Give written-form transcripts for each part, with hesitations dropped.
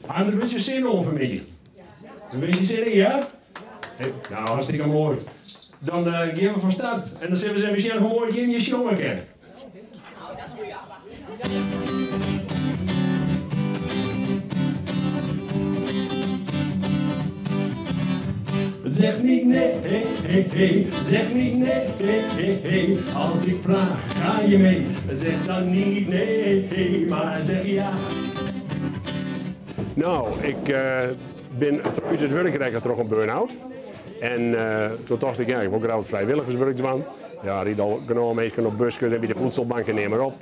Ha der in bytsje sin oan fan 'e middei? In bytsje sin yn, ja? Nou, hartstikke moai. Dan gean we fan start. En dan sille we ris even sjen hoe moai jim hjir sjonge kinne. Zeg niet nee, hey, hey, hey. Zeg niet nee, hey, hey, hey. Als ik vraag, ga je mee? Zeg dan niet nee, hey, maar zeg ja. Nou, ik bin út it wurk rekke troch in burn-out. En doe tocht ik, ja, ik wol graach frijwilligerswurk dwaan. Ja, ride al genôch minsken op buskes en by de voedselbank en neam mar op.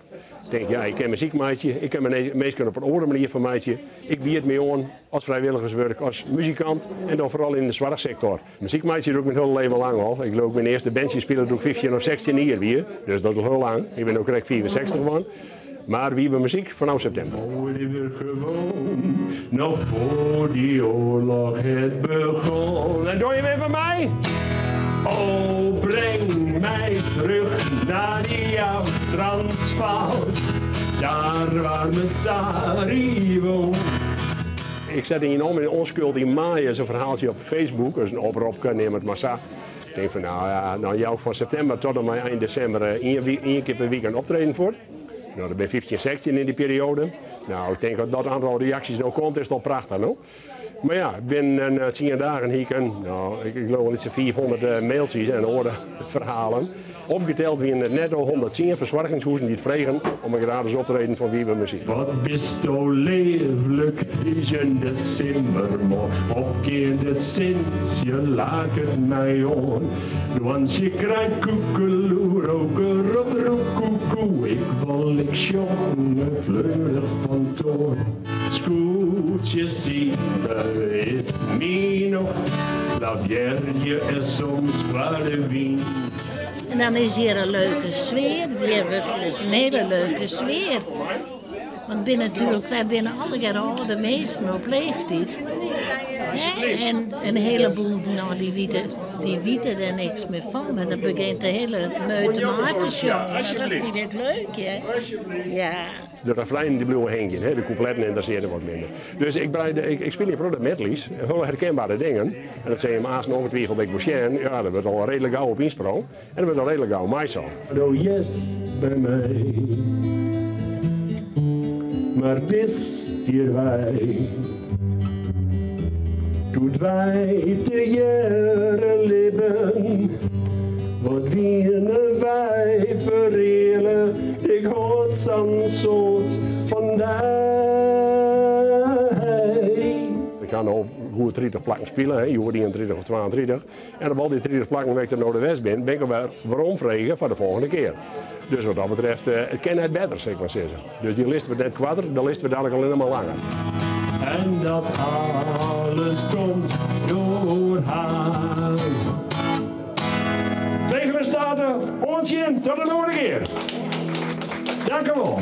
Ik tink, ja, ik kin muzyk meitsje, ik kin minsken op in oare manier fermeitsje. Ik bied my oan as frijwilligerswurk, as muzikant en dan foaral yn de soarchsektor. Muzyk meitsje doch ik myn hiele libben lang al. Ik leau myn earste bandsje spile doe't ik 15 of 16 jier wie, dus dat is al hiel lang. Ik bin no krekt 65 wurden. Mar Wiebe Muzyk fanôf septimber. Oh, gewoon, noch foar dy oarloch it begûn. En dogge jim even mei? Oh, breng mij terug naar die Transvaal, daar waar mijn Sari woont. Ik sette yn al myn ûnskuld yn maaie in ferhaaltsje op Facebook, dus in opropke, neam it mar sa. Ik tink fan, no ja, dan jou ik fan septimber oant en mei ein desimber ien kear per wike in optreden foar. No, dat binne 15, 16 yn dy perioade. No, ik tink dat dat oantal reaksjes no komt, is it al prachtich, no? Mar ja, binnen 10 dagen hie ik in, no, ik leau wol yts 500 mailtsjes en oare ferhalen. Opgeteld wiene it netto 110 fersoargingshûzen dy't fregen om in gratis optreden fan Wiebe Muzyk. Wat bisto leaflik yn de simmermoarn, opgeande sintsje laket my oan. Hoantsje kraait koekeloe, roker ropt roekoekoe. Ik wol ek sjonge, fleurich fan toan. Skûtsje Sibe is myn nocht, lavearje en soms foar de wyn. En dan is hjir in leuke sfear. Hjir is in hiele leuke sfear. Want bin natuerlik, wy binne allegear âlde minsken op leeftiid. Hè? En in heleboel, no, dy witte der niks mear fan. Mar dan begjint de hiele meute mei te sjongen. Dat fyn ik leuk, hè? Ja. De refreinen dy bliuwe hingjen, hè? De kûpletten ynteressearje wat minder. Dus ik spylje in protte medleys, hiele herkenbere dingen. En dat sille jim aanst ongetwijfeld ek wol sjen. Ja, der wurdt al reedlik gau op ynsprongen. En der wurdt al reedlik gau meisongen. Oh yes, by my. Mar wist hjirwei. Doe't wy tegearre libben, wat wiene wy fereale. Ik hâld sa'n soad fan dy. Ik ha no goed 30 plakken spile, hè, hjoed 31 of 32. En op al dy 30 plakken wêr't ik no de west bin, bin ik alwer weromfrege foar de folgjende kear. Dus wat dat betreft, it kin net better, sil ik mar sizze. Dus dy list wurdt net koarter, de list wurdt daliks allinnich mar langer. En dat alles komt troch har. Vegelinne State, oant sjen, tot de oare kear. Dankjewol.